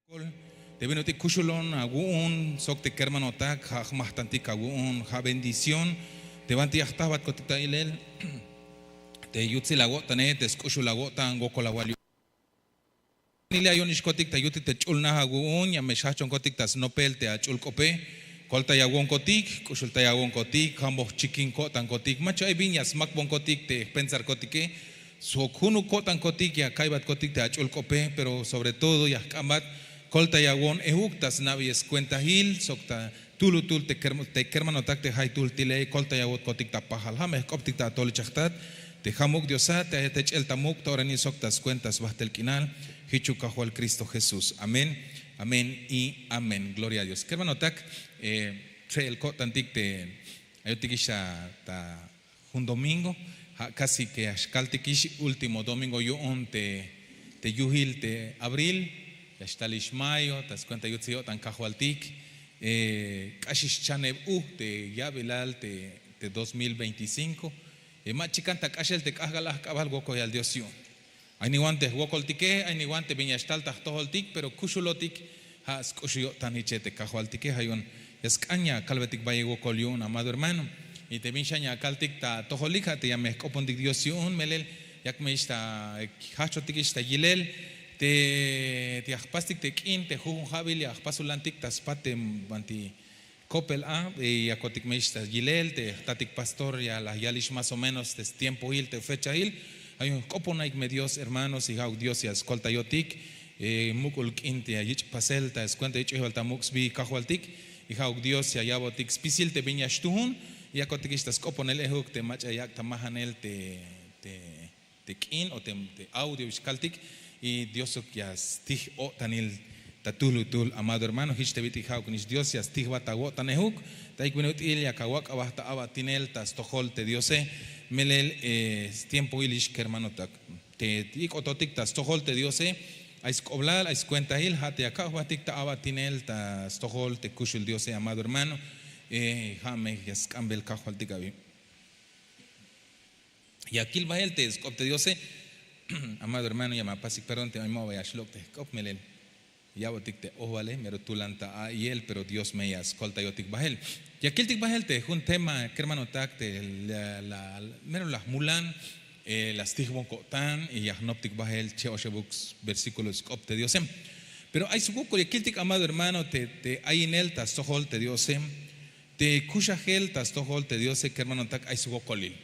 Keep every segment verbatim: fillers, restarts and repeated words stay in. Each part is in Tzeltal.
Te bin ut'il kuxulon awu'un sok te kermanotak ja' jmajtantik awu'un, ja' bendición te banti ya jtajbatkotik ta ilel. Te yutsil awo'tane, te sk'uxul awo'tan wokol awal yu'un. Nili' ayonixkotik ta yutil te ch'ulnaj awu'un, ya me xjajchonkotik ta snopel te ach'ul k'ope. Koltayawonkotik, k'uxultayawonkotik, ja' moj chikin ko'tankotik, mach'a ay bin ya smakbonkotik te jpensarkotike. Sok junuk ko'tankotik ya ka'iybatkotik te ach'ul k'ope, pero sobre todo ya jk'ambat koltayawon ejuk ta sna'beyex skuentajil sok ta tulutul te kerm- te kermanotak te jaytuhl tile, koltayawotkotik ta pajal. Ja' me jk'optik ta atojol ich ajtat te jamuk' Diosat, te ayat tech'el ta muk' ta orainil sok ta skuenta sbajtel k'inal. Jichuk Kajwal Cristo Jesús. Amén, amén y amén. Gloria a Dios. Kermanotak, eh, tse'el ko'tantik te ayotikix ta jun domingo, ja' casi que ya xkaltikix último domingo yu'un te, te yujil te abril, ya xtalix mayo, ta skuenta yutsil yo'tan Kajwaltik. Eh, k'axix chaneb uj te ya'bilal te, te dos mil veinticinco. Eh, ma chikan ta k'axel te k'ajk'al ajk'abal wokolyal Dios yu'un. Ay niwan te jwokoltike, ay niwan te bin ya xtal ta jtojoltik, pero kuxulotik ja' sk'uxul yo'tan jiche te Kajwaltike. Ja' yu'un ya sk'an ya kalbetik bayel wokol yu'un, amado hermano. Y te bin xan ya kaltik ta atojolik, ja' te ya me jk'opontik Dios yu'un, melel yak me ix ta jajchotikix ta yilel te, te ya jpastik te k'in te jujun ja'bil ya jpasulantik ta spat te banti kopel a, eh, yakotik me ix ta yilel te jtatik pastor ya la yalix más o menos te stiempoil te fechahil. Ja' yu'un jk'oponaik me Dios, hermanos, y ja'uk Dios ya skoltayotik, eh, muk'ul k'in te ya yich' pasel ta skuenta yich' ujibal ta muk' sbi Kajwaltik. Y ja'uk Dios ya ya'botik spisil te bin ya xtujun. Yakotikix ta sk'oponel ejuk te mach'a yak' ta majanel te, te te k'in o te, te audio bix kaltik. Y Diosuk ya stij o'tanil ta tulutul, amado hermano, jich te bit'il ja'uknix Dios ya stijbat awo'tanejuk. Ta ayuk bin ut'il yak awak' aba ta abatinel ta stojol te Diose. Melel, eh, stiempoil ix kermanotak te ik'ototik ta stojol te Diose, ay sk'oblal, ay skuentahil, ja' te ya kak' jbatik ta abatinel ta stojol te kuxul Diose, amado hermano. Eh, ja' me ya sk'ambel Kajwaltik abi. Ya kil bahel te sk'op te Diose. Amado hermano, ya me apasik perdón te ay ma ba ya xlok' te jk'op, melel ya ya'botik te ojbale, mero tulan ta a'iyel, pero Dios me ya skoltayotik bahel. Ya kiltik bahel te jun tema, kermanotak, te la, la, mero la jmulan, eh, la stijbon ko'tan, y ya jnoptik bahel che' oxebuk versículo sk'op te Diose. Pero ay swokol ya kiltik, amado hermano, te, te ayinel ta stojol te Diose. Te kuxajel ta stojol te Diose, kermanotak, ay swokolil.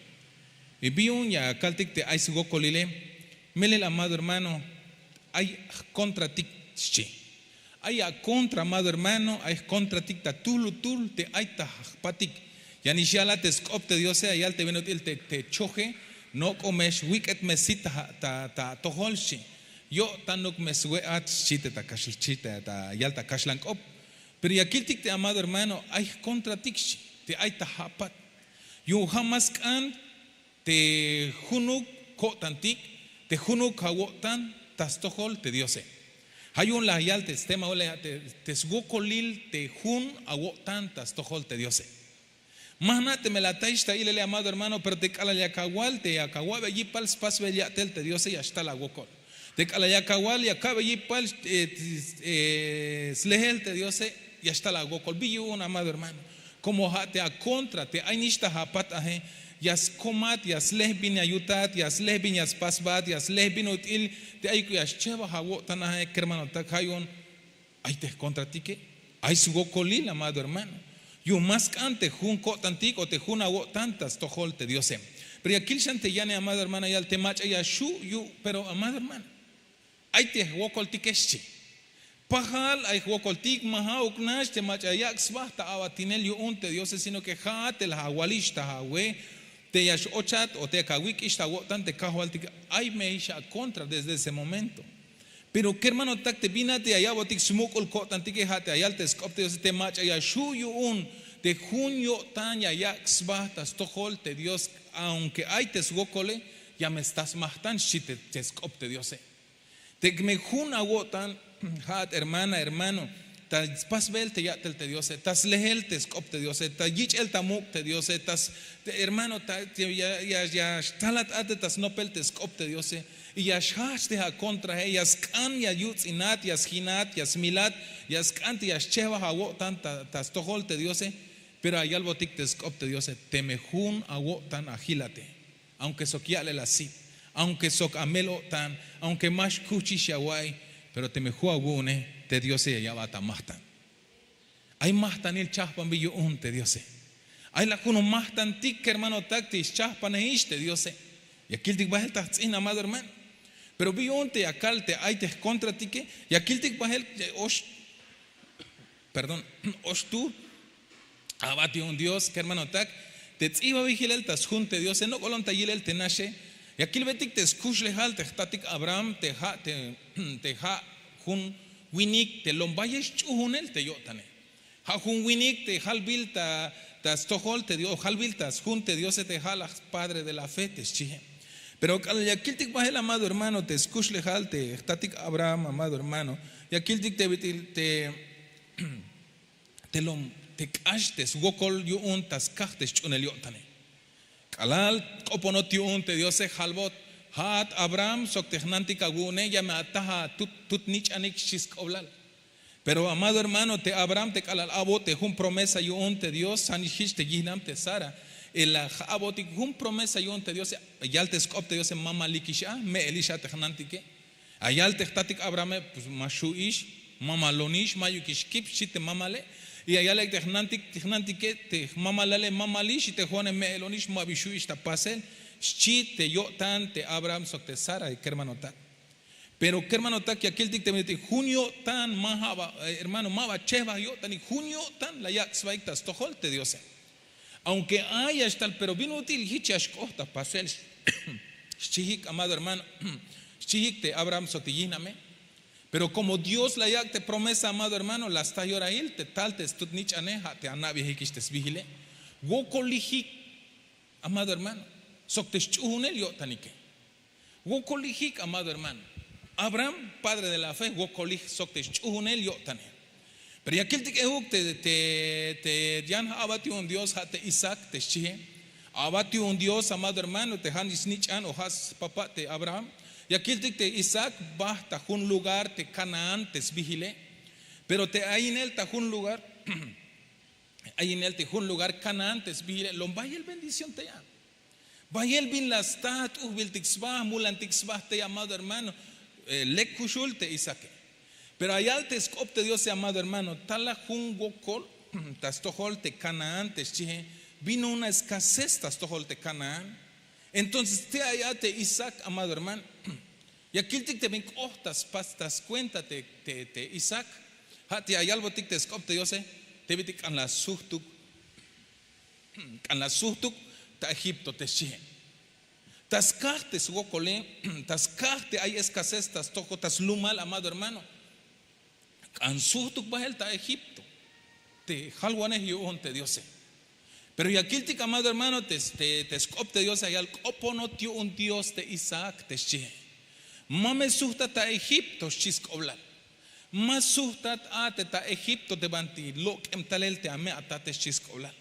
Y bi yu'un ya kaltik te ay swokolile, melel, amado hermano, ay jkontratik, xchi. Ay akontra, amado hermano, ay jkontratik ta tulutul te ay ta jpatik. Ya nix ya'lat te sk'op te Diose, ya yal te bin ut'il te, te choje, no k'o me xwik'et me sit ta, ta, ta atojol, xchi. Yo'tanuk me swe'at, xchi te ta kax, xchi te ta yal ta kaxlan k'op. Pero ya kiltik te, amado hermano, ay jkontratik, xchi, te ay ta ja'pat. Yu'un ja' más k'an te junuk ko'tantik, te junuk awo'tan ta stojol te Diose. Ja' yu'un la yal te stema, te, te swokolil te jun awo'tan ta stojol te Diose. Ma jna' teme la atayix ta ilele, amado hermano, pero te k'alal yak awal te yak awa'be yipal spasbel ya'tel te Diose, ya xtal awokol. Te k'alal yak awal ya ka'be yipal, eh, eh, slehel te Diose, ya xtal awokol. Bi yu'un, amado hermano? Como ja' te akontra te ay nix ta apat aje, ya skomat, ya slej bin ya yutat, ya slej bin ya spasbat, ya slej bin ut'il te ayuk ya xchebaj awo'tan aje, kermanotak, ja' yu'un ay te jkontratike, ay swokolil, amado hermano. Yu'un más k'an te jun ko'tantik o te jun awo'tan ta stojol te Diose. Pero ya kil xan te yane, amado hermano, ya yal te mach'a ya xju' yu', pero, amado hermano, ay te jwokoltike, xchi. Pajal ay jwokoltik, ma ja'uk nax te mach'a yak' sba ta abatinel yu'un te Diose, sino que ja'at te la awalix ta awe, te ya x-ochat o te yak awik'ix ta awo'tan te Kajwaltik, ay me ix akontra desde ese momento. Pero kermanotak, te bin a te ya ya'botik smuk'ul ko'tantike, ja' te ya yal te sk'op te Diose, te mach'a ya xju' yu'un te jun yo'tan ya yak' sba ta stojol te Dios, aunque ay te swokole, ya me sta smajtan, xchi te, te sk'op te Diose. Te me jun awo'tan, ja'at hermana, hermano, spasbel te ya'tel te Diose, ta slehel te sk'op te Diose, ta yich'el ta muk' te Diose, ta s- te hermano, ta ya ya ya xtalat a te ta snopel te sk'op te Diose. Y ya xjajch te akontrae, ya sk'an ya yuts'inat, ya sjinat, ya smilat, ya sk'an te ya xchehbaj awo'tan ta stojol te Diose. Pero ayalbotik te sk'op te Diose, teme jun awo'tan ajilate, aunke sok ya'lel asip, aunke sok amel-o'tan, aunke ma xkuhchix ya awa'iy, pero teme jun awu'une, te Diose ya ya'bat amajtan. Ay majtanil chahpanbil yu'un te Diose. Ay la jun umajtantik kermanotak te xchahpanejix te Diose. Ya kiltik bahel ta jts'in amado hermano. Pero bi yu'un te ya kal te ay te jkontratike, ya kiltik bahel, ox perdón, oxtu abat yu'un Dios kermanotak. Te ts'ihbabil jilel ta sjun te Diose, nok'olon ta yilel te naxe. Ya kilbetik te skuxlejal te jtatik Abraham, te ha' te ha' jun winik te lom bayel sch'uhunel te yo'tane. Ha' jun winik te halbil ta stojol te Dios, halbil ta sjun te Diose, te ha' la padre de la fe te xchihe. Pero k'alal ya kiltik bahel amado hermano te skuxlejal te jtatik Abraham amado hermano, ya kiltik te bit'il te te lom te k'ax te swokol yu'un ta skaj te sch'uhunel yo'tane. K'alal k'oponot yu'un te Diose, halbot: Ha'at Abraham, sok te jnantik awu'une, ya me ataj atut nich'anik, xchi sk'oblal. Pero amado hermano, te Abraham te k'alal a'bot te jun promesa yu'un te Dios, xanix jich te yihnam te Sara, y la a'botik jun promesa yu'un te Diose, yal te sk'op te Diose: Mamalikix a, me'elix a te jnantike. Ayal te jtatik Abrahame: Pues ma xhu'ix, mamalonix, mayukix kip, xchi te mamale. Y ayal ek te jnantik, jnantike te jmamalale: Mamalix, y te jo'one: Me'elonix, ma bi xhu'ix ta pasel, xchi te yo'tan te Abraham sok te Sara kermanotak. Pero kermanotak, ya kiltik te bit'il jun yo'tan ma ba, hermano, ma ba chehbaj yo'tanik, jun yo'tan la yak' sbaik ta stojol te Diose. Aunque ay ya xtal, pero bin ut'il jich ya xk'oht ta pasel, xchihik amado hermano, xchihik te Abraham sok te yihname. Pero como Dios la yak' te promesa amado hermano, la sta yorahil te tal te stut nich'ane, ha' te ana'beyejikix te sbihile. Wokolijik amado hermano, sok te sch'uhunel yo'tanike. Wokolijik amado hermano. Abraham, padre de la fe, wokolij sok te sch'uhunel yo'tane. Pero ya kiltik euk te te yan a'bat yu'un Dios, ha' te Isaac te xchihe. A'bat yu'un Dios amado hermano, te ha' nix snich'an o ha' spapa' te Abraham. Ya kiltik te Isaac baht ta jun lugar te Canaán te sbihile. Pero te ayinel ta jun lugar, ayinel te jun lugar Canaán te sbihile, lom bayel bendición tey a. Bayel bin la sta, t'ujbiltik sba, mulantik sba tey amado hermano. Lek kuxul te Isaake. Pero ayal te sk'op te Diose amado hermano, talaj jun wokol ta stojol te Canaán te xchihe. Vino una escasez ta stojol te Canaán. Entonces te ay a te Isaac amado hermano, ya kiltik te bin k'oht ta spas ta skuenta te Isaac. Ha' te ya yalbotik te sk'op te Diose, te bit'il k'an la sujtuk, k'an la sujtuk ta Egipto te xchihe. Ta skaj te swokole, ta skaj te ay escasez ta stojol ta slumal amado hermano, k'an sujtuk bahel ta Egipto. Te jalwanej yu'un te Diose. Pero ya kiltik amado hermano, te sk'op te Diose ya yal: K'oponot yu'un Dios te Isaac te xchihe. Ma me sujtat ta Egipto, xchi sk'oblal. Ma sujtat a te ta Egipto te banti lok'em talel te ame atate, xchi sk'oblal.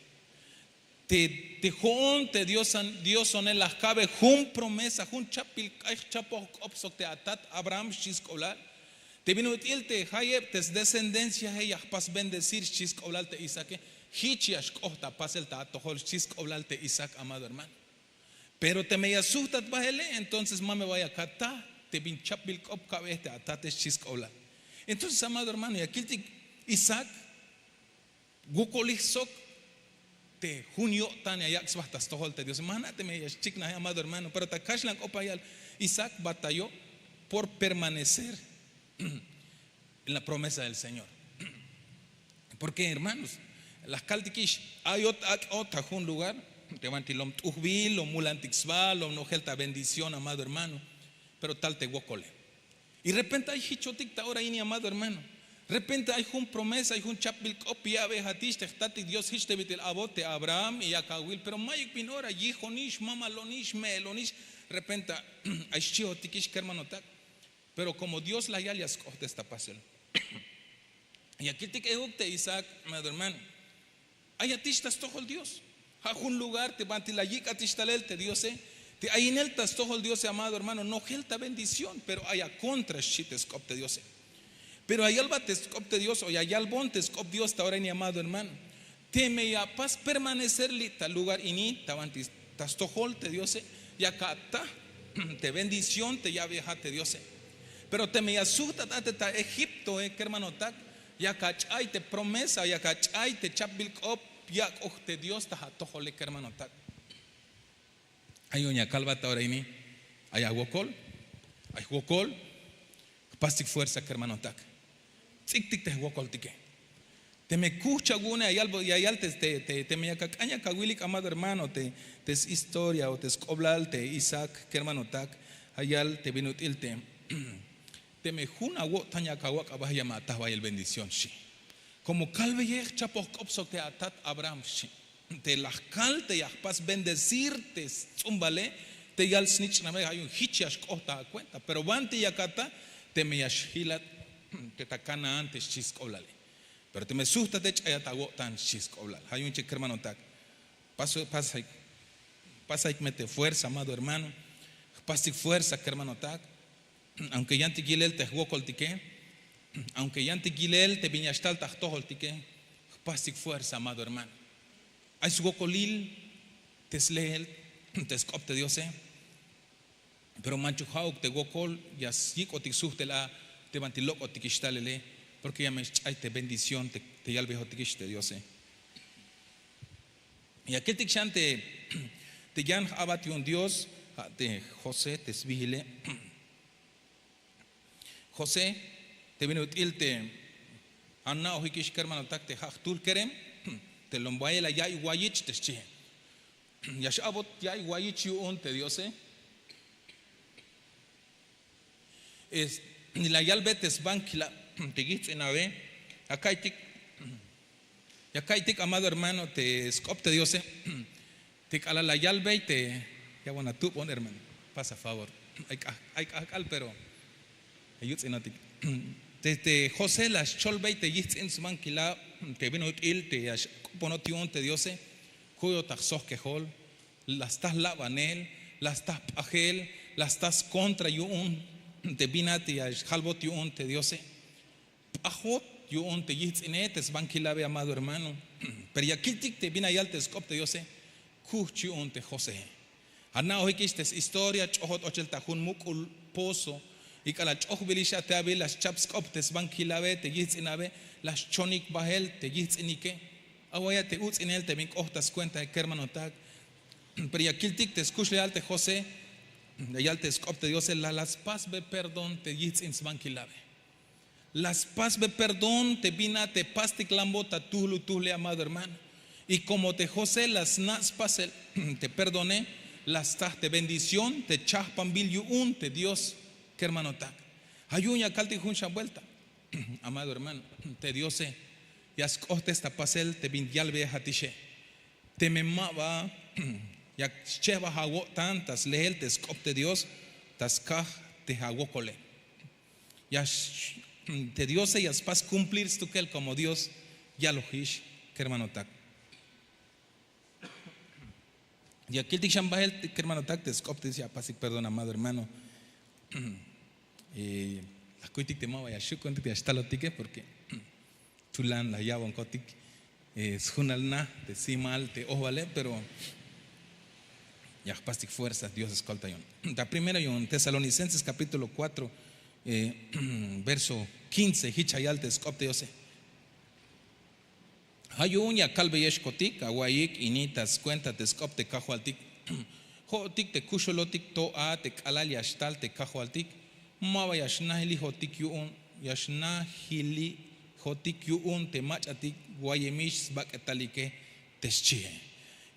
Te jo'on te diosone la jkabe jun promesa, jun chapbil k'ay jchapoj k'op sok te atat Abraham, xchi sk'oblal. Te bin ut'il te jayeb te sdescendenciae ya jpas bendecir, xchi sk'oblal te Isaake. Jich ya xk'oht ta pasel ta atojol, xchi sk'oblal te Isaac amado hermano. Pero teme ya sujtat bahele, entonces ma me vaya a kataj te bin chapbil k'op kabe te atate, xchi sk'oblal. Entonces amado hermano, ya kiltik Isaac wokolij sok te jun yo'tan ya yak' sba ta stojol te Diose. Ma jna' teme ya xchiknaje amado hermano, pero ta kaxlan k'op ya yal Isaac batalló por permanecer en la promesa del Señor. Porque hermanos, la jkaltikix, ayot ak'ot ta jun lugar te banti lom t'ujbil, lom mulantik sba, lom nojel ta bendición amado hermano. Pero tal te wokole. Y repente ay jichotik ta ora ini amado hermano. Repente ay jun promesa, ay jun chapbil k'op ya'bejatix te jtatik Dios, jich te bit'il a'bot te Abraham y yak awil, pero mayuk bin ora, yijonix, mamalonix, me'elonix. Repente ay xchihotikix kermanotak. Pero como Dios la yal, ya sk'oht ta pasel. Ya kiltik euk te Isaac, amado hermano. Ayatix ta stojol Dios. Ja' jun lugar te banti la yik'atix talel te Diose. Te ayinel ta stojol Diose, amado hermano, nojel ta bendición, pero ay a contra, xchi te sk'op te Diose. Pero ya yalbat te sk'op te Dios, o ya yalbon te sk'op Dios ta ora ini, amado hermano. Teme ya apas permanecer li' ta lugar ini ta banti ta stojol te Diose, yak ata te bendición te ya'beyejat te Diose. Pero teme ya sujtat a te ta Egiptoe, kermanotak, yak ach'ay te promesa, yak ach'ay te chapbil k'op yak'oj te Dios ta atojole, kermanotak. Ay yu'un ya kalbat ta ora ini, ay awokol, ay jwokol, jpastik fuerza, kermanotak. Tz'iktik te jwokoltike. Teme kujch awu'une, ya yal, ya yal te, te, te, teme yak ak'an yak awilik, amado hermano, te, te s'istoria o te sk'oblal te Isaac, kermanotak, ya yal te bin ut'il te, teme jun awo'tan yak awak' aba, ya me ataj bayel bendición, xchi. Komo kalbeyej, chapoj k'op sok te atat Abraham, xchi. Te la jkal te ya jpas bendecir te sts'umbale, te yal snich'nabe, ja' yu'un jich ya xk'ot ta akuenta. Pero banti yak ata, teme ya xjilat te ta Canaán, te xchi sk'oblale. Pero teme sujtate, ch'ayat awo'tan, xchi sk'oblal. Ja' yu'un che, kermanotak. Pas, pas, pasaik me te fuerza, amado hermano. Jpastik fuerza, kermanotak. Aunque yantik yilel te jwokoltike, aunque yantik yilel te bin ya xtal ta jtojoltike, jpastik fuerza, amado hermano. Ay swokolil te sleel te sk'op te Diose. Pero manchuk ja'uk te wokol ya syik'otik sujtel a te banti lok'otikix talele, porque ya me xch'ay te bendición te, te yalbejotikix te Diose. Ya kiltik xan te, te yan j'abat yu'un Dios, ja' te José te sbiile. José, te bin ut'il te ana'ojikix, kermanotak, te ja' jtul kerem, te lom bayel la ya'iy wayich, te xchie. Ya x-a'bot ya'iy wayich yu'un te Diose. Es, ni la yalbe te sbankilab te yijts'inabe, ya ka'iytik, ya ka'iytik, amado hermano, te sk'op te Diose, te k'alal la yalbey te, ya wan atubon, hermano, pasa favor. Ay k'aj, ay k'ajk'al, pero ya yuts'inotik. Te, te José la scholbey te yijts'in sbankilab te bin ut'il te ya xk'oponot yu'un te Diose, kuyot ta jsojkejol, la sta jlabanel, la sta jp'ajel, la sta skontra yu'un te bin a te ya xjalbot yu'un te Diose. P'ajot yu'un te yijts'ine te sbankilabe, amado hermano. Pero ya kiltik te bin la yal te sk'op te Diose, kujch yu'un te José. Ana'ojikix te s'istoria, ch'ojot ochel ta jun muk'ul pozo. Y k'alal ch'ojbilix a te abil, la schap sk'op te sbankilabe, te yijts'inabe, la schonik bael te yijts'inike. Awa'iy a te uts'inel te bin k'ot ta skuentae, kermanotak. Pero ya kiltik te skuxlejal te José, ya yal te sk'op te Diose, la, la spasbe perdón te yijts'in sbankilabe. La spasbe perdón te bin a te pastik lambot ta tujlutujle, amado hermano. Y como te José la sna' spasel te perdone, la staj te bendición, te chajpanbil yu'un te Dios, kermanotak. Ja' yu'un ya kaltik jun xan buelta, amado hermano, te Diose ya sk'ohtes ta pasel te bin yalbeyejatixe. Teme ma ba, ya schehbaj awo'tan ta sleel te sk'op te Dios, ta skaj te awokole. Ya x-, te Diose ya spas cumplir stukel como Dios yalojix, kermanotak. Ya kiltik xan bael, kermanotak, te sk'op te Dios ya apasik perdón, amado hermano. Eh, la kuytik te ma ba ya xju' ku'untik te ya xtalotike, porque tulan la ya'bonkotik, eh, sjunal na te simal te ojbale, pero ya jpastik fuerza, Dios skoltayon. Ta primero yu'un Tesalonicenses capítulo cuatro, eh, verso quince, jich ya yal te sk'op te Diose. Ja' yu'un ya kalbeyexkotik, awa'iyik ini ta skuenta te sk'op te Kajwaltik. Jo'otik te kuxulotik to a te k'alal ya xtal te Kajwaltik, ma ba ya xnajilijotik yu'un, ya xnajilijotik yu'un te mach'atik wayemix sbak'etalike, te xchie.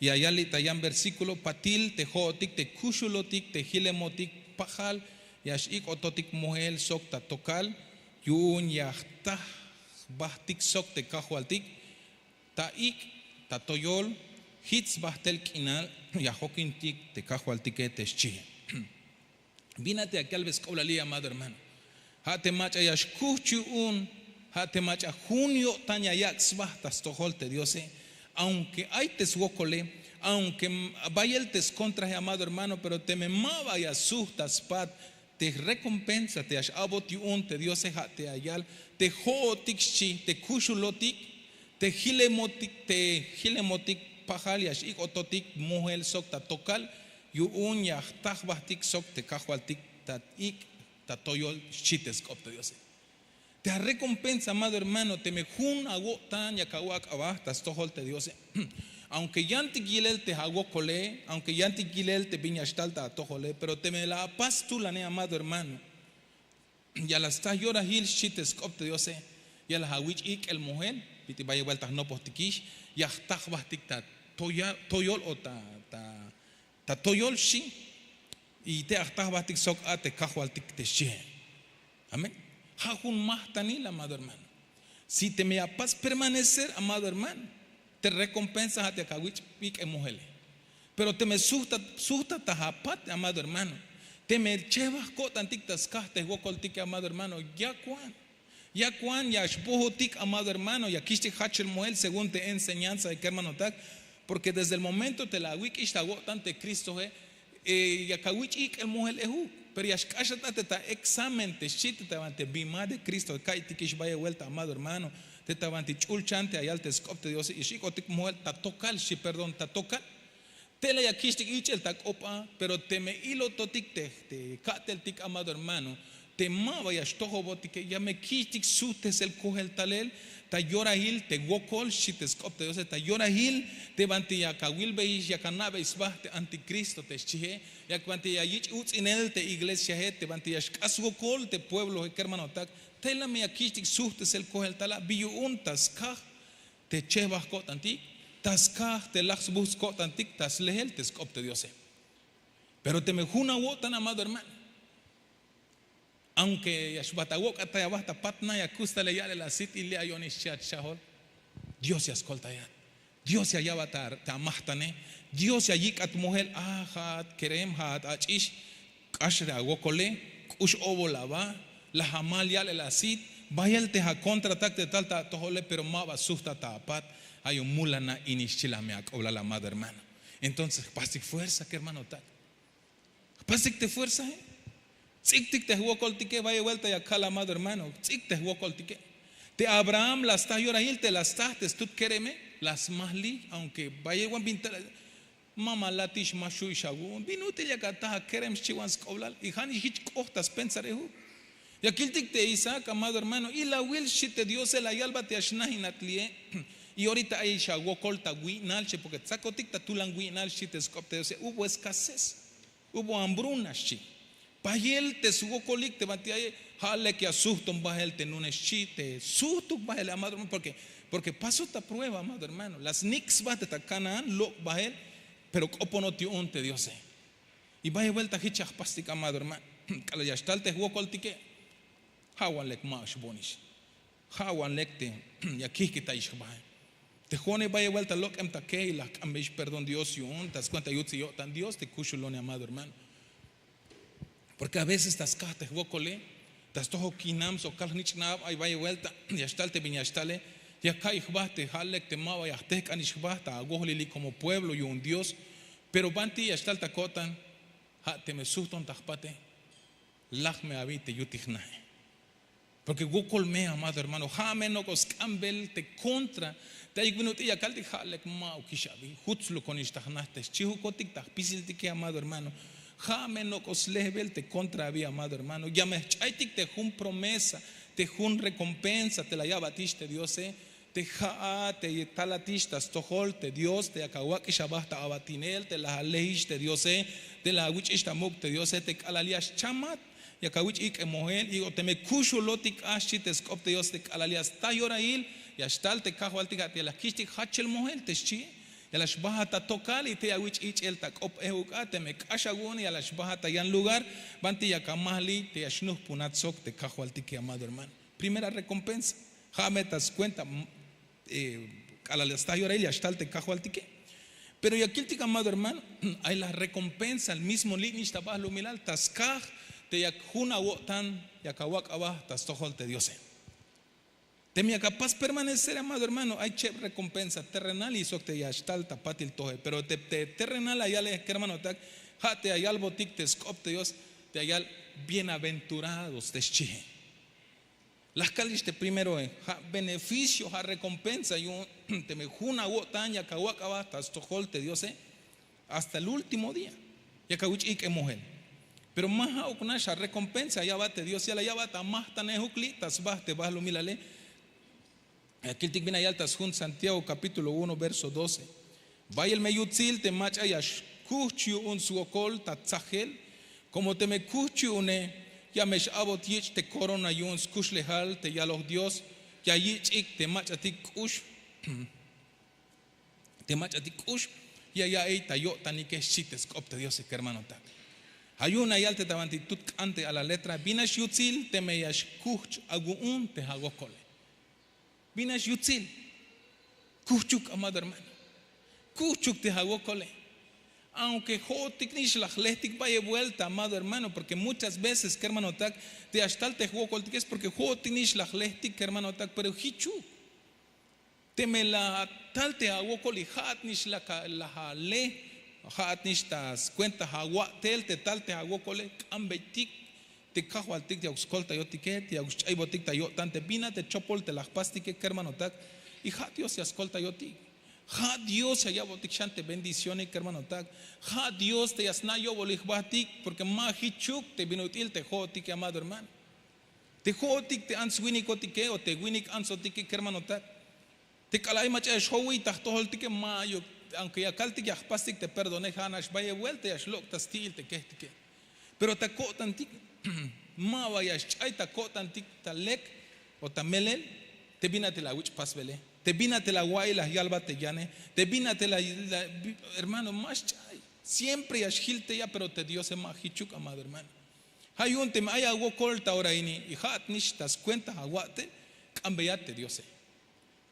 Ya yal li' ta yan versículo, patil te jo'otik te kuxulotik te jilemotik pajal ya x-ik'ototik mojel sok ta tokal, yu'un ya jta jbajtik sok te Kajwaltik, ta ik', ta toyol, jich sbajtel k'inal ya jokintik te Kajwaltike, te xchie. Bin a te ya kalbe sk'oblal li', amado hermano. Ja' te mach'a ya xkuch yu'un, Ja' te mach'a jun yo'tan ya yak' sba ta stojol te Diose. Aunque ay te swokole, aunque bayel te skontrae, amado hermano, pero teme ma ba ya sujt ta spat te recompensa te ya x'a'bot yu'un te Diose, ja' te ya yal te jo'otik xchi, te kuxulotik, te jilemotik, te jilemotik pajal ya x'ik'ototik mojel sok ta tokal, yu'un ya jta jbajtik sok te Kajwaltik ta ik', ta toyol, xchi te sk'op te Diose. Te a recompensa, amado hermano, teme jun awo'tan yak awak' aba ta stojol te Diose. Aunque yantik yilel te awokole, aunque yantik yilel te bin ya xtal ta atojole, pero teme la apas tulane, amado hermano, ya la sta yorajil, xchi te sk'op te Diose, ya la awich' ik'el mojel, bit'il bayel buelta jnopojtikix, ya jta jbajtik ta toya-, toyol o ta, ta, ta toyol, xchi. Y te ya jta jbajtik sok a te Kajwaltik te xchie. Amén. Ja' jun majtanil, amado hermano. Si teme ya apas permanecer, amado hermano, te recompensa ja' te yak awich' ik'el mojele. Pero teme sujta, sujta ta apat, amado hermano, teme chebaj ko'tantik ta skaj te jwokoltike, amado hermano, yak wan. Yak wan, ya xbojotik, amado hermano, ya kixtik jachel mojel según te enseñanza de kermanotak. Porque desde el momento te la awik'ix ta awo'tan te Cristoe, eh, yak awich' ik'el mojel ejuk. Pero ya xk'axat a te ta examen te xchi, te ta banti bin ma de Cristo, ka'iytikix bayel buelta, amado hermano, te ta banti ch'ulchan te ya yal te sk'op te Diose, ya x'ik'otik mojel ta tokal, xchi, perdón, ta tokal. Tela ya kixtik ich'el ta k'op a, pero teme ilototik te, te ka'teltik, amado hermano, te ma ba ya xtojobotike, ya me kixtik sujtesel kojel talel ta yorajil te wokol, xchi te sk'op te Diose, ta yorajil te banti yak awilbeyix, yak ana'bey sba te anticristo te xchie, yak banti ya yich' uts'inel te iglesiae, te banti ya xk'ax swokol te puebloe, kermanotak, tela me ya kixtik sujtesel kojel talel, bi yu'un ta skaj te chebaj ko'tantik, ta skaj te laj sbujts' ko'tantik ta sleel te sk'op te Diose. Pero teme jun awo'tan, amado hermano, aunque ya xbajt awok'atay aba ta patna, ya kustal ya ya'lel asit, y li' ayon ix, xchi a xchajol, Dios ya skoltayat. Dios ya ya'bat ta, ta amajtane. Dios ya yik'at mojel, a ja'at kerem, ja'at ach'ix, k'ax te awokole, k'ux obol aba, laj amal ya'lel asit, bayel te akontratak te tal ta atojole, pero ma ba sujtat ta apat. Ay o mulana ini, xchi la me ak'oblal, amado hermano. Entonces jpastik fuerza, kermanotak. Jpastik te fuerzae. Tz'iktik te jwokoltike, bayel buelta ya kal, amado hermano, tz'ik te jwokoltike. Te Abraham la sta yorajil te la sta te stut kereme, la smajli, aunque bayel wan bin tal, ma ma latix, ma xu' ix awu'un, bin ut'il yak ata akerem, xchi wan sk'oblal, y ja' nix jich k'ot ta spensarejuk. Ya kiltik te Isaac, amado hermano, ilawil, xchi te Diose, la yalbat ya xnajinat li'e. Y orita ay ix awokol ta wi'nal, xchi, porque tsakotik ta tulan wi'nal, xchi te sk'op te Diose, hubo escasez. Hubo hambruna, xchi. Bayel te swokolik te banti aye, ja' lek ya sujton bael te nunes, xchi, te sujtuk bael, amado hermano, porque, porque pasó ta prueba, amado hermano. La snik' sba te ta Canaán, lok' bael, pero k'oponot yu'un te Diose. Y bayel buelta jich ya jpastik, amado hermano. K'alal ya xtal te jwokoltike, ja' wan lek ma'uk xboonix. Ja' wan lek te ya kijkitayix jbae. Te jo'one bayel buelta lok'em ta kej y la jk'anbeyix perdón Dios yu'un ta skuenta yuts'il yo'tan Dios te kuxulone, amado hermano. Porque a veces ta skaj te jwokole, ta stojol kinam sok kal jnich'nab, ay bayel buelta ya xtal te bin ya xtale, ya ka'iy jba te ja' lek te ma ba ya jtejk'anix jba ta awojlilik como pueblo yu'un Dios. Pero banti ya xtal ta ko'tan, ja' teme sujton ta jpate, laj me abi te yutil jnae. Porque wokol me, amado hermano, ja' me nok'o sk'ambel te contra. Te ayik bin ut'il ya kaltik, ja' lek ma'ukix abi, jutslukonix ta jna te xchijukotik ta jpisiltike, amado hermano. Ja' me nok'o slejbel te contra abi, amado hermano. Ya me jch'aytik te jun promesa, te jun recompensa te la ya'batix te Diose. Te ja'a te talatix ta stojol te Dios, te yak awak'ix aba ta abatinel, te la alejix te Diose, te la awich'ix ta muk' te Diose, te k'alal ya xchamat, yak awich' ik'el mojel, y o teme kuxulotik a, xchi te sk'op te Dios, te k'alal ya sta yorahil, ya xtal te Kajwaltik a, te ya la kixtik jachel mojel te xchi, ya la xbajat ta tokal, y te ya awich' ich'el ta k'op ejuk a, teme k'ax awu'une ya la xbajat ta yan lugar, banti yak amajliy te ya xnujpunat sok te Kajwaltike, amado hermano. Primera recompensa. Ja' me ta skuenta, mm, eh, k'alal ya sta yorahil ya xtal te Kajwaltike. Pero ya kiltik, amado hermano, ay la recompensa, el mismo li' nix ta balumilal, ta skaj te yak jun awo'tan yak awak' aba ta stojol te Diose. Teme yak apas permanecer, amado hermano, ay cheb rekompensa terrenal y sok te ya xtal ta patil toje. Pero te terrenal la yale kermanotak, ja' te ya yalbotik te sk'op te dios, te ya yal, bienaventurados te xchihe. La jkalix te primeroe, ja' beneficio, ja' rekompensa yu'un. Teme jun awo'tan yak awak' aba ta stojol te diose, hasta el último día yak awich' ik'emojel. Pero ma ja'uk nax arekompensa ya aba te dios ya la ya aba ta majtanejuk li' ta sba te bahlumilale. Ya kiltik bin la yal ta sjun santiago kapítulo uno verso doce. Bayel me yutsil te mach'a ya xkuhch yu'un swokol ta tsajel. Komo teme kuhch yu'une, ya me x'a'bot yich' te korona yu'un skuxlejal te yaloj dios, ya yich'ik te mach'atik k'ux. Te mach'atik k'ux ya ya'iy ta yo'tanike xchi te sk'op te diose kermanotak. Ja' yu'un la yal te ta banti tut k'an te a la letra bin nax yutsil teme ya xkuhch awu'un te awokole. Bin nax yutsil. Kuhchuk amado hermano. Kuhchuk te awokole. Aunke jo'otik nix la jlehtik bayel buelta amado hermano porke muchas veces kermanotak, te ya xtal te jwokoltik es porke jo'otik nix la jlehtik kermanotak pero jichuk. Teme la tal te awokol y ja'at nix la ale, ja'at nix ta skuenta awa'tel te tal te awokole, k'ambeytik te kajwaltik te ya uk skoltayotike te ya uk sch'aybotik ta yo'tan te bin a te chopol te la jpastike kermanotak. Y ja' dios ya skoltayotik. Ja' dios ya ya'botik xan te bendicionik kermanotak. Ja' dios te ya sna' yo'bolil jbahtik porke ma jichuk te bin ut'il te jo'otike amado hermano. Te jo'otik te ants winikotike o te winik antsotike kermanotak. Te k'alal ay mach'a ya xjowiy ta jtojoltike ma ayuk. Aunke ya kaltik ya jpastik te perdone ja' nax bayel buelta ya xlok' ta sti'il te kejtike. Pero ta ko'tantik ma ba ya xch'ay ta ko'tantik ta lek o ta melel. Te bin a te la awich' pasbele, te bin a te la awa'iy la yalbat te yane, te bin a te la hermano ma xch'ay. Siempre ya xjil te ya pero te diose ma jichuk amado hermano. Ja' yu'un teme ay awokol ta ora ini y ja'at nix ta skuenta awa'tel, k'ambeyat te diose.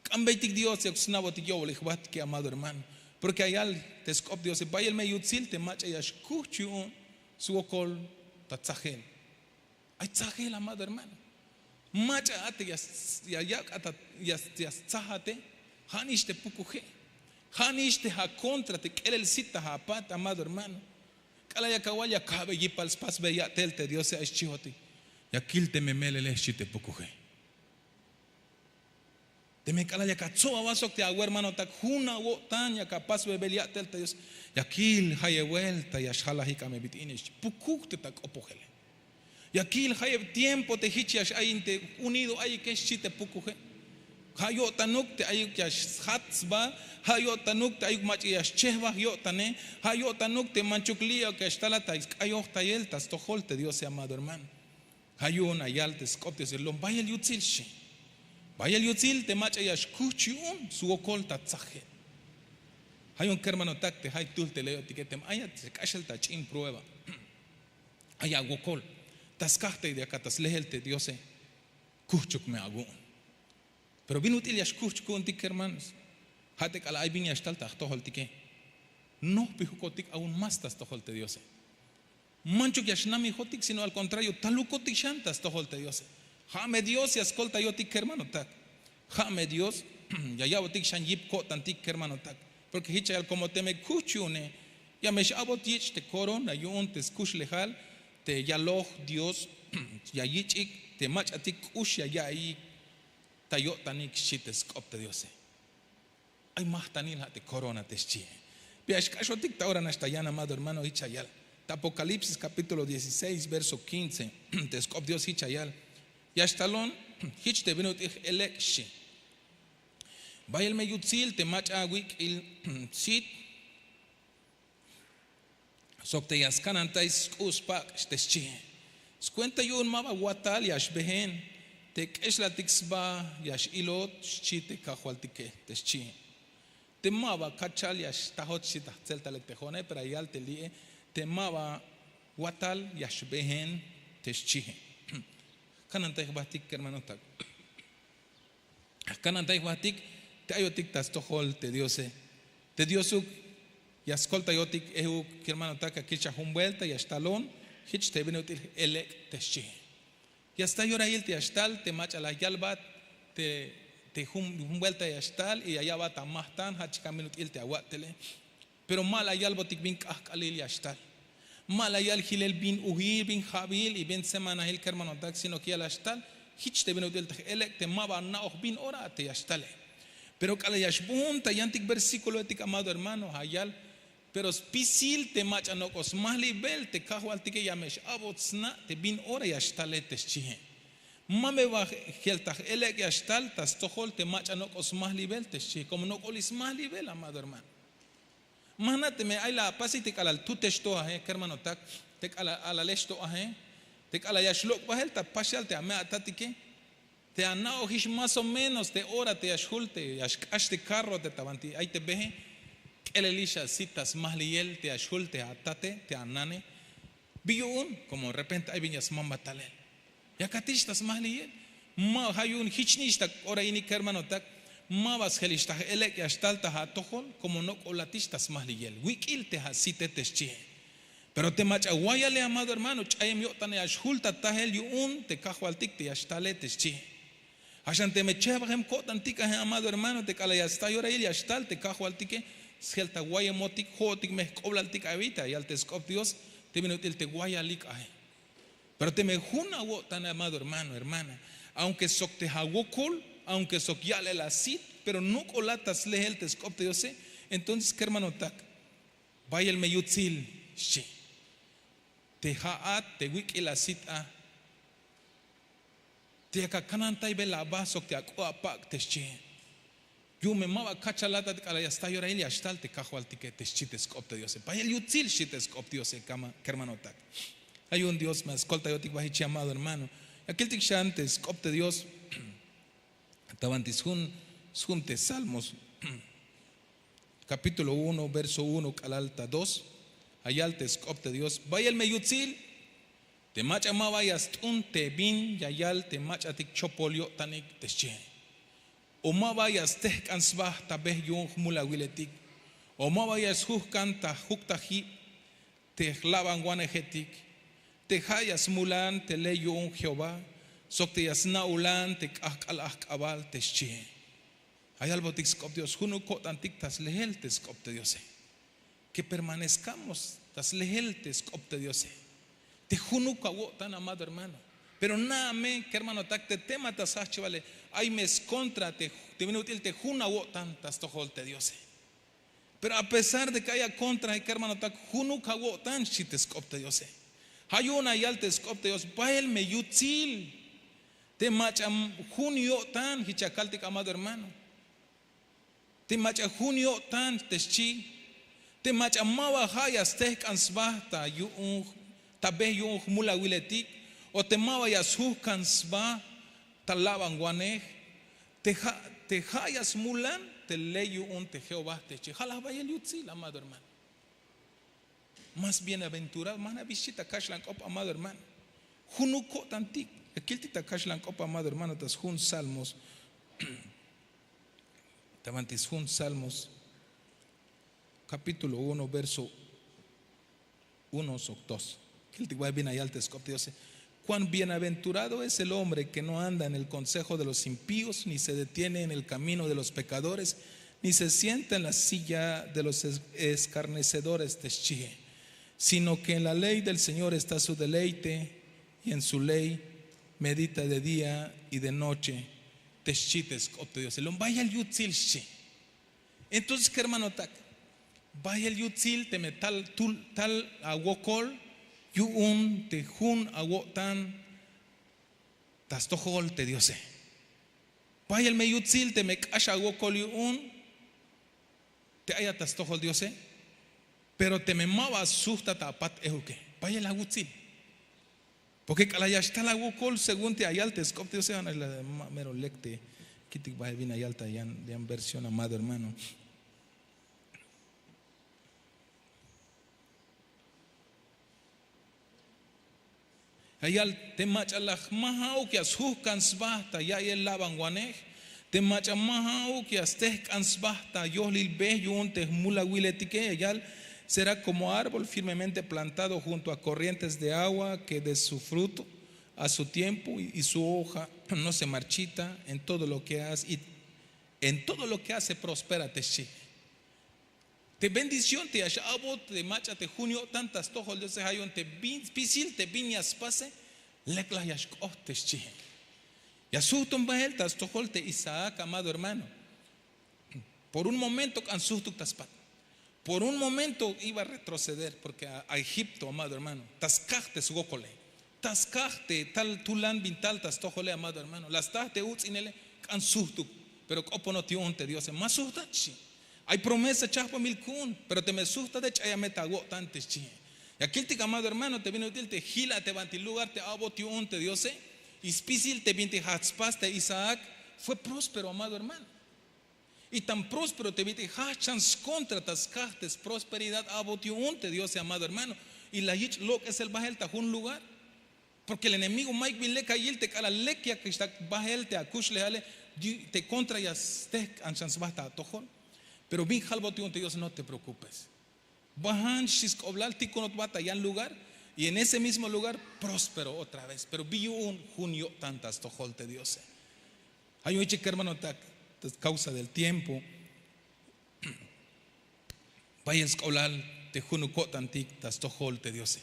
K'ambeytik dios ya uk sna'botik yo'bolil jbahtike amado hermano. Porke ya yal te sk'op diose bayel me yutsil te mach'a ya xkuhch yu'un swokol ta tsajel. Ay tsajel amado hermano. Mach'a a te ya yak' a ta ya stsajate. Ja' nix te pukuje. Ja' nix te akontra te k'elel sit ta apat amado hermano. K'alal yak awal ya ka'be yipal spasbe ya'tel te diose ay xchihotik. Ya kil teme melele xchi te pukuje. Teme k'alal yak atsob aba sok te awermanotak jun awo'tan yak apasbebel ya'tel te dios, ya kil jayeb buelta ya xjalajik a me bit'il ix pukuj te ta k'opojele. Ya kil jayeb tiempo te jich ya x'ayin te unido ayike xchi te pukuje. Ja' yo'tanuk te ayuk ya sjat sba. Ja' yo'tanuk te ayuk mach'a ya xchejbaj yo'tane. Ja' yo'tanuk te manchuk li' ya xtalat ta sk'ayojtayel ta stojol te diose amado hermano. Ja' yu'un la yal te sk'op te diose lom bayel yutsil xchi. Bayel yutsil te mach'a ya xkuhch yu'un swokol ta tsajel. Ja' yu'un kermanotak te jay tuhl te leyotike teme ayat k'axel ta ch'in prueba, ay awokol ta skaj te yak at ta slehel te diose, kuhchuk me awu'un. Pero bin ut'il ya xkuhch ku'untik kermanos? Ja' te k'alal ay bin ya xtal ta jtojoltike, nojpijukotik aun más ta stojol te diose. Manchuk ya xnamijotik sino al kontrario talukotik xan ta stojol te diose. Ja' me dios ya skoltayotik kermanotak. Ja' me dios ya ya'botik xan yip ko'tantik kermanotak. Porke jich ya yal komo teme kuhch yu'une, ya me x'a'bot yich' te korona yu'un te skuxlejal te yaloj dios, ya yich'ik te mach'atik k'ux ya ya'iyik ta yo'tanik xchi te sk'op te diose. Ay majtanil ja' te korona te xchihe. Bi ya xk'axotik ta ora nax ta yan amado hermano jich ya yal ta apokalipsis kapítulo dieciséis verso quince. Te sk'op dios jich ya yal, ya xtalon jich te bin ut'il j'elek' xchi. Bayel me yutsil te mach'a awik'il sit sok te ya skanantay sk'u' spak' te xchihe. Skuenta yu'un ma ba watal ya xbehen te k'exlaltik sba ya x'ilot xchi te kajwaltike te xchihe. Te ma ba kachal ya xtajot xchi ta jtzel talek te jo'one pero ya yal te li'e te ma ba watal ya xbehen te xchihe. Jkanantay jbahtik kermanotak. Jkanantay jbahtik te ayotik ta stojol te diose. Te diosuk ya skoltayotik ehuk kermanotak ya kicha jun buelta ya xtalon jich te bin ut'il j'elek' te xchihe. Ya sta yorahil te ya xtal te mach'a la yalbat te jun buelta ya xtal y ya ya'bat amahtan ha' chikan bin ut'il te awa'tele. Pero ma la yalbotik bin k'ahk'alil ya xtal. Ma la yal hilel bin uhil bin ha'bil y bin semanahil kermanotak sino ke ya la xtal. Hich te bin ut'il te j'elek' te ma ba ana'oj bin ora te ya xtale. Pero k'alal ya xbohon ta yantik versíkulohetik amado hermano ha yal, pero spisil te mach'a nok'o smahliybel te kajwaltike ya me x'a'bot sna' te bin ora ya xtale te xchihe. Ma me ba jel ta j'elek' ya xtal ta stojol te mach'a nok'o smahliybel te xchihe komo nok'olil smahliybel amado hermano. Ma jna' teme ay la apasik te k'alal tutex to ahe kermanotak, te k'alal alalex to ahe, te k'alal ya xlok' bahel ta paxal te ame' atatike, te ana'ojix más o menos te ora te ya xhul te ya xk'ax te karro te ta banti ay te behe. K'elelix asit ta smahliyel te ya xhul te atate te anane. Bi yu'un komo repente ay bin ya smambat talel, ya katix ta smahliyel. Ma ha yu'un hich nix ta ora inik kermanotak, ma ba sjelix ta j'elek' ya xtal ta atojol komo nok'olatix ta smahliyel wik'il te asite te xchihe. Pero te mach'a wayale amado hermano ch'ayem yo'tan ya xhul ta tahel yu'un te kajwaltik te ya xtale te xchihe. Haxan teme chehbajem ko'tantik aje amado hermano te k'alal ya sta yorahil ya xtal te kajwaltike, sjel ta wayemotik ho'otik me jk'oblaltik abi ta yal te sk'op dios, te bin ut'il te wayalik aje. Pero teme jun awo'tan amado hermano hermana, aunke sok te awokol, aunke sok ya'lel asit, pero nok'olat ta slehel te sk'op te diose. Entonces kermanotak, bayel me yutsil xchi. Te ha'at te wik'il asit a, te yak akanantaybe la aba sok te ak'o apak' te xchihe. Yu'un me ma ba kachalat a te k'alal ya sta yorahil ya xtal te kajwaltike te xchi te sk'op te diose bayel yutsil xchi te sk'op diose. Kermanotak, ha yu'un dios me askoltayotik ba hich llamado hermano. Ya kiltik xan te sk'op te dios. Ta banti sjun te salmos kapítulo uno verso uno k'alal ta dos. Ayal te sk'op te dios bayel me yutsil, te mach'a ma ba ya st'un te bin ya yal te mach'atik chopol yo'tanik te xchihe, o ma ba ya stehk'an sba ta be yu'un jmulawiletik, o ma ba ya sjuhkan ta juktajib te jlabanwanejetik, te ha ya smulan te ley yu'un jehová, sok te ya sna'ulan te k'ahk'al ahk'abal te xchihe. Ayalbotik sk'op dios junuk ko'tantik ta slehel te sk'op te diose. Ke permanezkamos ta slehel te sk'op te diose. Te junuk awo'tan amado hermano. Pero na'a me kermanotak te tema ta sjahchibale, ay me skontra te bin ut'il te jun awo'tan ta stojol te diose. Pero apesar de ke ay akontra kermanotak, junuk awo'tan xchi te sk'op te diose. Ha yu'un ayal te sk'op te dios bael me yutsil. Te mach'a jun yo'tan hich akaltik amado hermano. Te mach'a jun yo'tan te xchi, te mach'a ma ba ha' ya stehk'an sba ta yu'un ta be yu'un jmulawiletik, o te ma ba ya sjuhkan sba ta labanwanej, te ha' ya smulan te ley yu'un te jehová te xchi ha la bayel yutsil amado hermano. Más bienaventurado ma jna' bi xchi ta kaxlan k'op amado hermano. Junuk ko'tantik, ya kiltik ta kaxlan k'op amado hermano ta sjun salmos. Ta banti sjun salmos kapítulo uno verso uno sok dos. Kiltik bay bin ayal te sk'op te diose. Cuán bienaventurado es el hombre que no anda en el consejo de los impíos, ni se detiene en el camino de los pecadores, ni se sienta en la silla de los escarnecedores te xchihe, sino que en la ley del señor está su deleite, y en su ley medita de día y de noche. Te xchi te sk'op te diose lom bayel yutsil xchi. Entonces kermanotak, bayel yutsil teme tal awokol yu'un te jun awo'tan ta stojol te diose. Bayel me yutsil teme k'ax awokol yu'un te ayat ta stojol diose. Pero teme ma ba sujtat apat ejuke, bayel awutsil. Porke k'alal ya xtal awokol según te ayal te sk'op te diose, mero lek te kitik bael bin ayal ta yan versión amado hermano. Ayal te mach'a laj ma ha'uk ya sjuhkan sba ta ya'iyel labanwanej, te mach'a ma ha'uk ya stehk'an sba ta yohlil be yu'un te jmulawiletike, ayal será como árbol firmemente plantado junto a corrientes de agua, que de su fruto A su tiempo y su hoja no se marchita. En todo lo que hace, y en todo lo que hace prospera, te xchi. Te bendición te ya x'a'bot te mach'a te jun yo'tan ta stojol Diose, ja' yu'un te bin spisil te bin ya spase, lek la ya xk'ot, te xchi. Ya sujton bahel ta stojol te Isaac, amado hermano. Por un momento k'an sujtuk ta spat. Por un momento iba a retroceder, porque a, a Egipto, amado hermano, ta skaj te swokole, ta skaj te tal tulan bin tal ta stojole, amado hermano, la sta te uts'inele, k'an sujtuk. Pero k'oponot yu'un te Diose, ma sujtat, xchi. Ay promesa chajpamil ku'un, pero teme sujtat, ch'aya me ta awo'tan, te xchi. Ya kiltik, amado hermano, te bin ut'il te jila' te banti lugar te a'bot yu'un te Diose, y spisil te bintik jajch spas te Isaac fue próspero, amado hermano. Y tan próspero te bit'il jajch xan skontra ta skaj te sprosperidad a'bot yu'un te Diose, amado hermano. Y la yich' lok'esel bahel ta jun lugar, porque el enemigo mayuk bin lek ya yil te k'alal lek yakixtak bahel te akuxlejale, te kontra ya stehk'an xan sba ta atojol. Pero bin jalbot yu'un te Diose, no te preocupes. Bajan, xchi sk'oblal, tikunot ba ta yan lugar, y en ese mismo lugar próspero otra vez. Pero bi yu'un jun yo'tan ta stojol te Diose. Ay un ichik kermanotak, ta causa del tiempo, bayel sk'oblal te junuk ko'tantik ta stojol te Diose.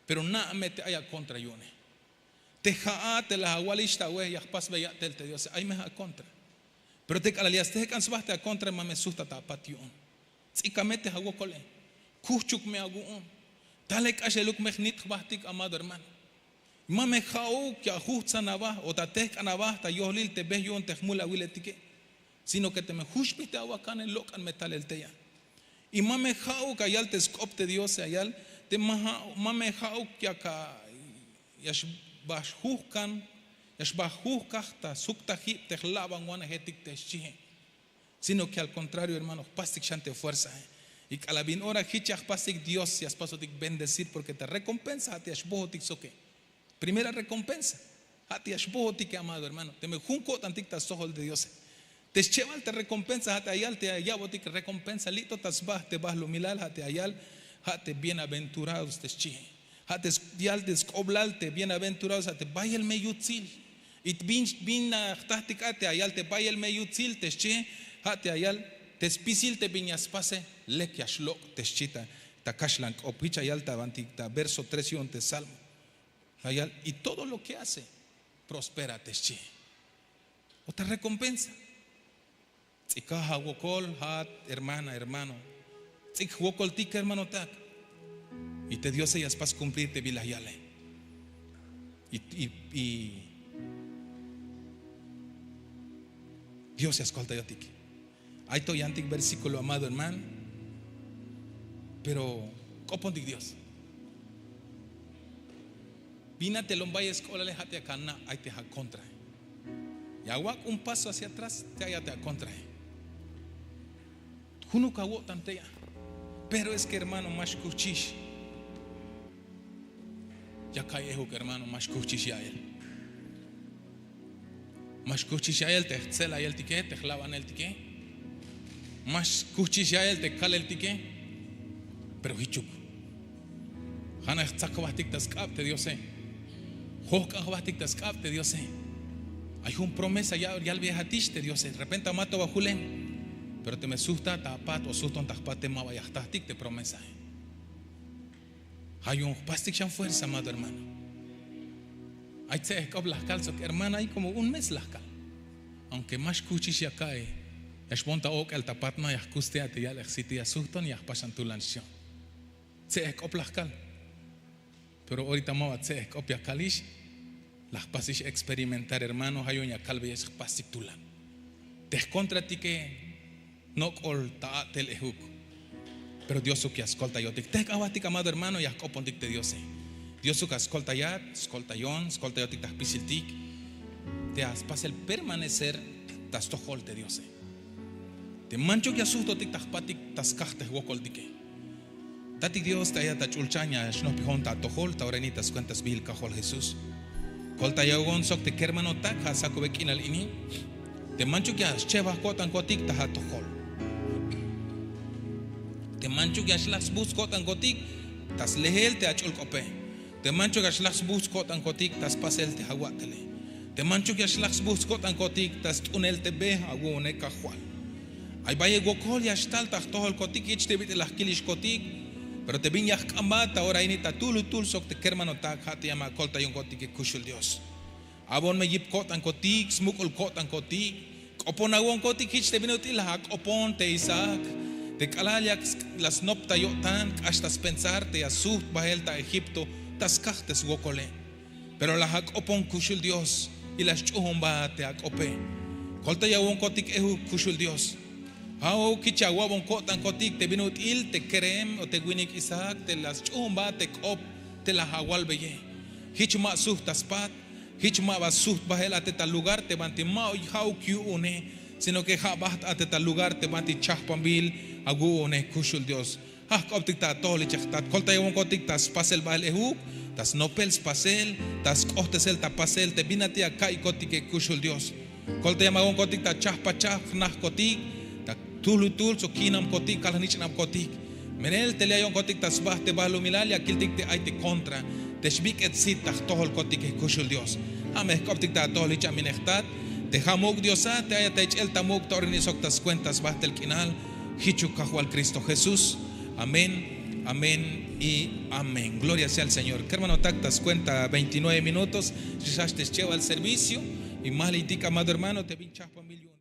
Pero na'a me te ay akontra yu'une. Te ja'at te la awalix ta awe, ya jpasbe ya'tel te Diose, ay me akontra. Pero te k'alal ya stehk'an sba te akontra, ma me sujtat apat yu'un. Ts'ika me te awokole, kujchuk me awu'un. Tale k'axeluk me jnit jbahtik, amado hermano. Ma me ja'uk ya jujtsan aba o ta tehk'an aba ta yohlil te be yu'un te jmulawiletike, sino que teme juxbij te awakane, lok'an me talel tey a. Y ma me ja'uk, ya yal te sk'op te Diose, ya yal te ma ja-, ma me ja'uk ya ka-, ya xba jujkan, ya xba jujkaj ta sjuktajib te jlabanwanejetik, te xchi. Sino que al contrario, hermano, jpastik xan te fuerzae. Y k'alal bin ora jich ya jpastik, Dios ya spasotik bendecir, porque ta recompensa ja' te ya xbojotik soke. Primera recompensa ja' te ya xbojotike, amado hermano, teme jun ko'tantik ta stojol te Diose. Te schebal te recompensa ja' te ya yal te ya ya'botik recompensa li'to ta sba te balumilal, ja' te ya yal, ja' te bienaventurados, te xchi. Ja' te yal te sk'oblal te bienaventurados, ja' te bayel me yutsil. Y bin, bin ya jtajtik a te ya yal te bayel me yutsil, te xchi. Ja' te ya yal te spisil te bin ya spase, lek ya xlok', te xchi ta, ta kaxlan k'op. Jich ya yal ta bantik ta verso tres yu'un te Salmo. Ya yal, y todo lo que hace prospera, te xchi. O ta recompensa. Ts'ikaj awokol, ja'at hermana, hermano. Ts'ik jwokoltik, hermanotak. Y te Diose ya spas cumplir te bin la yale. Y, y, y Dios ya skoltayotik. Ay to yantik versículo, amado hermano. Pero k'opontik Dios. Bin a te lom bayel sk'oblale, ja' te ya kana' ay te akontrae. Ya awak' un paso hacia atrás, te ay a te akontrae. Junuk awo'tan tey a. Pero es que, hermano, ma xkuhchix. Ya ka'iy ejuk, hermano, ma xkuhchix ya'el. Ma xkuhchix ya'el te jtselayeltike, te jlabaneltike. Ma xkuhchix ya'el te kaleltike. Pero jichuk. Ja'nax jtsak jbahtik ta sk'ab te Diose. Johk'an jbahtik ta sk'ab te Diose. Ay jun promesa ya yalbeyejatix te Diose. Repente ma to ba julem. Pero teme sujtat ta apat o sujton ta jpate, ma ba ya jtajtik te promesae. Ja' yu'un jpastik xan fuerza, amado hermano. Ay tse'ej k'op la jkal sok hermana, ay como un mes la jkal. Aunque ma xkuhchix ya ka'iy, ya xboon ta ok'el ta patna, ya jkus tey a te ya'lej siti, ya sujton, ya jpas xan tulan xchion. Tse'ej k'op la jkal. Pero orita ma ba tse'ej k'op ya kalix, la jpasix experimentar, hermano, ja' yu'un ya kalbeyex jpastik tulan. Te jkontratike nok'ol ta a'tel ejuk. Pero Diosuk ya skoltayotik. Tejk'an jbahtik, amado hermano, ya jk'opontik te Diose. Diosuk ya skoltayat, skoltayon, skoltayotik ta jpisiltik. Te ya spasel permanecer ta stojol te Diose. Te manchuk ya sujtotik ta jpatik ta skaj te jwokoltike. Tatik Dios, te ayat ta ch'ulchan ya xnojpijon ta atojol ta ora ini ta skuenta sbiil kajwal Jesús. Koltayawon sok te kermanotak ja' sakube k'inal ini. Te manchuk ya xchebaj ko'tankotik ta atojol. Te manchuk ya xlaj sbuts ko'tankotik ta slejel te ach'ul k'ope. Te manchuk ya xlaj sbujts' ko'tankotik ta spasel te awa'tele. Te manchuk ya xlaj sbujts' ko'tankotik ta st'unel te be awu'une Kajwal. Ay bayel wokol ya xtal ta jtojolkotik jich te bit'il la jkilixkotik. Pero te bin ya jk'ambat ta ora ini ta tuhlutuhl sok te kermanotak, ja' te ya me akoltayonkotik kuxul Dios. Abon me yip ko'tankotik, smuk'ul ko'tankotik. K'opon awonkotik jich te bin ut'il la ak'opon te Isaac. Te k'alal ya la snop ta yo'tan, k'ax ta spensar te ya sujt' bahel ta Egipto ta skaj te swokole. Pero la ak'opon kuxul Dios y la sch'uhumbat te ak'ope. Koltayawonkotik ehuk kuxul Dios. Ja'uk jich ya awa'bon ko'tankotik te bin ut'il te kerem o te winik Isaac te la sch'uhumbat te k'op te la awalbeye. Jich ma sujt' ta spat, jich ma ba sujt' bahel a te ta lugar te banti ma ja'uk yu'une, sino que ja' baht a te ta lugar te banti chahpanbil awu'une kuxul Dios. Ja' jk'optik ta atojol jich ajtat, koltayawonkotik ta spasel bahel ehuk, ta snopel spasel, ta sk'ohtesel ta pasel te bin a te ya ka'iykotik kuxul Dios. Koltayawonkotik ta chahpachahp jnajkotik, ta tuhlutuhl sok kiinamkotik, kal jnich'nabkotik. Melel te li' ayonkotik ta sba te balumilal ya kiltik te ay te kontra, te xbik'et sit ta jtojolkotik kuxul Dios. Ja' me jk'optik ta atojol jich a min ajtat, te ja' muk' Dios a te ayat ta ich'el ta muk' ta ora ini sok ta skuenta sbajtel k'inal. Jichuk Kajwal Cristo Jesús. Amén, amén y amén. Gloria sea al Señor. Kermanotak, ta skuenta veintinueve minutos xjajch te schebal servicio. Y ma jli'tik, amado hermano, te bin chahpanbil